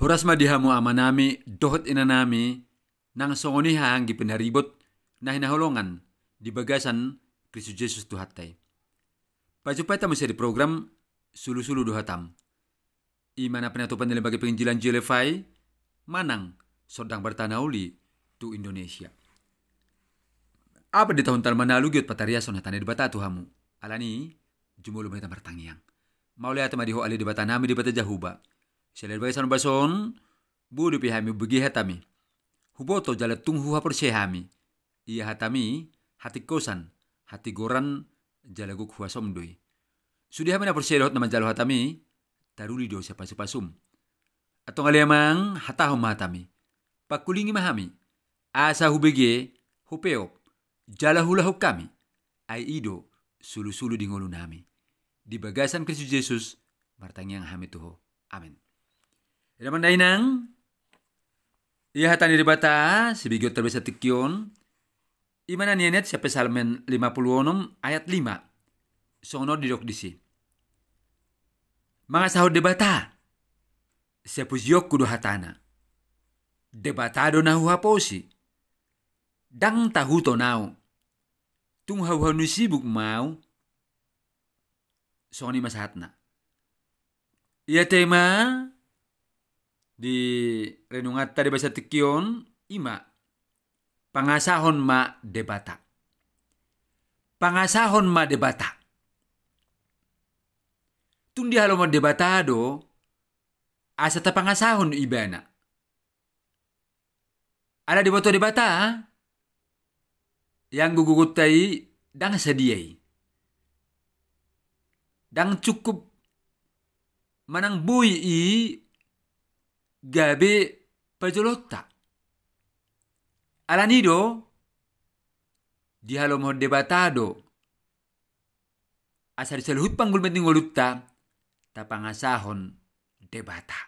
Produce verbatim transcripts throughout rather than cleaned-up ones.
Horas ma di hamu amanami dohot inanami, nang songon i haha anggi pinaribot na hinaholongan di bagasan Kristus Jesus Tuhanta i. Pajumpang hita muse di program Sulusulu do Hatam. I ma na pinatupa ni Lembaga Penginjilan J L F I manang Sordang Barita na Uli tu Indonesia. Abat di taon talma na lugiot patariashon hata ni Debata tu hamu. Alani i, jumolo ma hita martangiang. Mauliate ma di Ho ale Debatanami Debata Jahowa. Siala di bagasan ombas on, boi dope hami hubege hatami. Huboto jala tung huhaporseai hami. Ia hatami, hatingkosan, hatigoran, jala gok huasom do i. Sude hami na porsea dohot na manjalo hatami, taruli do sian pasupasum. Antong ale Amang, hatahon ma hatami. Pangkulingi ma hami. Asa hubege, hupeop, jala huulahon hami. Ai i do sulusulu di ngolunami. Di bagasan Kristus Jesus, martangiang hami tu Ho. Amen. Ida ma na inang, ia hata ni Debata, sibegeonta di bagasan tingki on, i ma na nian sian Psalmen lima puluh onom ayat lima. Songon on didok disi. Mangasahon Debata, sian pujionku do hatana. Debata do na huhaposi. Ndang tahuton ahu. Tung hauhau ni sibuk ma ahu. Songon i ma sahatna. Ia tema di renunganta di bagasan tingki on, i ma, pangasahon ma Debata. Pangasahon ma Debata. Tung dihalomohon Debata do, asa tapangasahon ibana. Ala diboto Debata, ianggo gogonta i ndang sadia i. Ndang cukup manang boi i gabe pajolonta. Alani do, dihalomohon Debata do, asa di saluhut panggulmian ni ngolunta, tapangasahon Debata.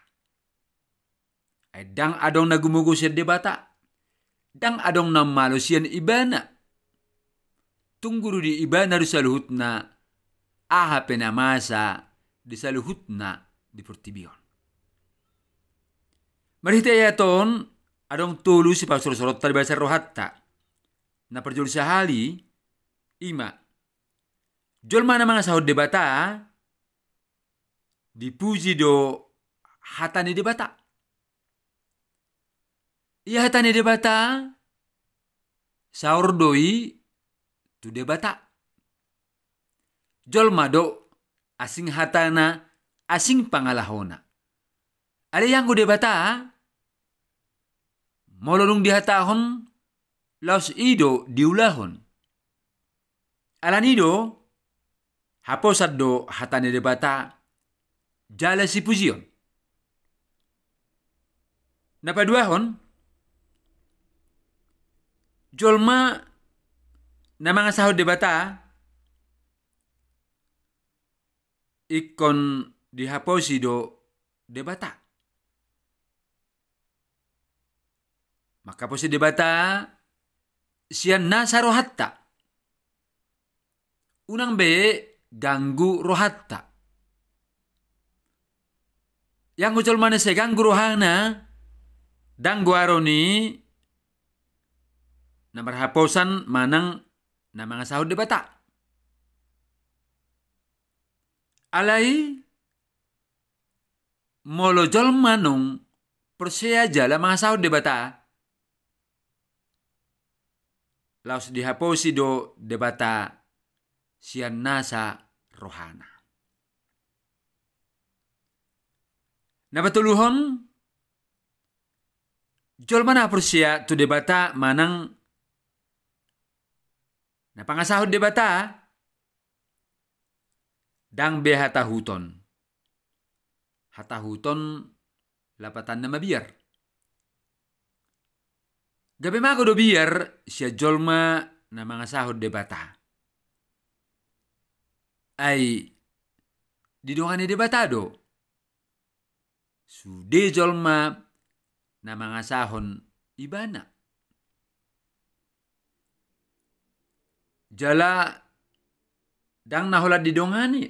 Ai ndang adong na gumogo sian Debata. Ndang adong na malo sian ibana. Tung guru di ibana do saluhutna, aha pe na masa di saluhutna di portibi on. Marhite ayat on, adong tolu sipasorsoronta di bagasan rohanta. Na parjolo sahali, i ma. Jolma na mangasahon Debata, dipuji do hata ni Debata. Ia hata ni Debata, saor do i tu Debata. Jolma do asing hatana, asing pangalahona. Alai ianggo Debata, molo dung dihatahon, laos i do diulahon. Alani do, haposan do hata ni Debata, jala sipujion. Na paduahon, jolma na mangasahon Debata, ingkon dihaposi do Debata. Manghaposi Debata sian nasa rohanta. Unang be ganggu rohanta. Ianggo jolma na sai ganggu rohana, ndang goaron i na marhaposan manang na mangasahon Debata. Alai molo jolma naung porsea jala mangasahon Debata, laos dihaposi do Debata sian nasa rohana. Na patoluhon, jolma na porsea tu Debata manang na pangasahon Debata, ndang be hatahuton. Hatahuton lapatanna mabiar. Gabe mago do biar sian jolma na mangasahon Debata. Ai didongani Debata do sude jolma na mangasahon Ibana. Jala ndang na holan didongani,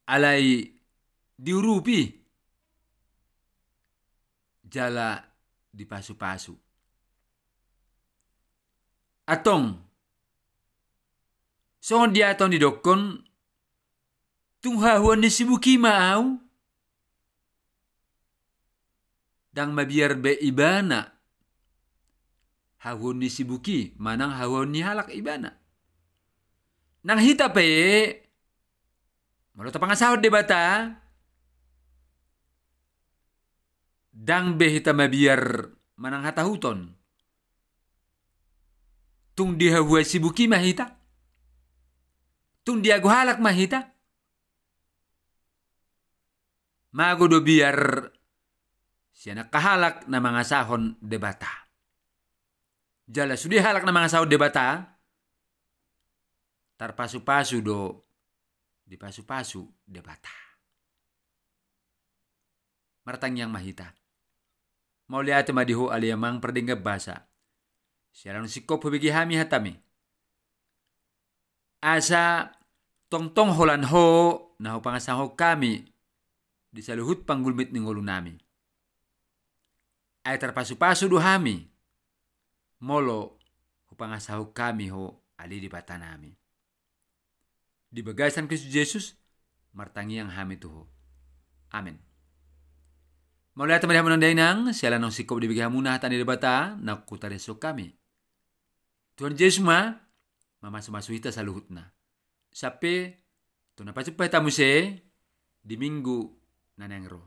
alai diurupi. jala dipasupasu. Antong, songon dia antong didokkon, tung hahuaon ni si Buki ma ahu. Ndang mabiar be ibana hahuaon ni si Buki manang hahuaon ni halak ibana. Nang hita pe, molo tapangasahon Debata, ndang be hita mabiar manang hatahuton. Tung dihahua si Buki ma hita? Tung diago halak ma hita? Mago do biar sian angka halak na mangasahon Debata. Jala sude halak na mangasahon Debata, tarpasupasu do dipasupasu Debata. Martangiang ma hita. Mauliate ma di Ho ale Amang pardenggan basa. Siala naung singkop hubege hami hataMi. Asa tongtong holan Ho na hupangasahon hami di saluhut panggulmit ni ngolunami. Ai tarpasupasu do hami molo hupangasahon hami Ho ale Debatanami. Di bagasan Kristus Jesus martangiang hami tu Ho. Amen. Mauliate ma di hamu nang dainang, siala naung singkop dibege hamuna hata ni Debata naung hutarishon hami. Tuhan Jesus ma mamasumasu hita saluhutna. Sampe tu na pajumpa hita muse di minggu na naeng ro.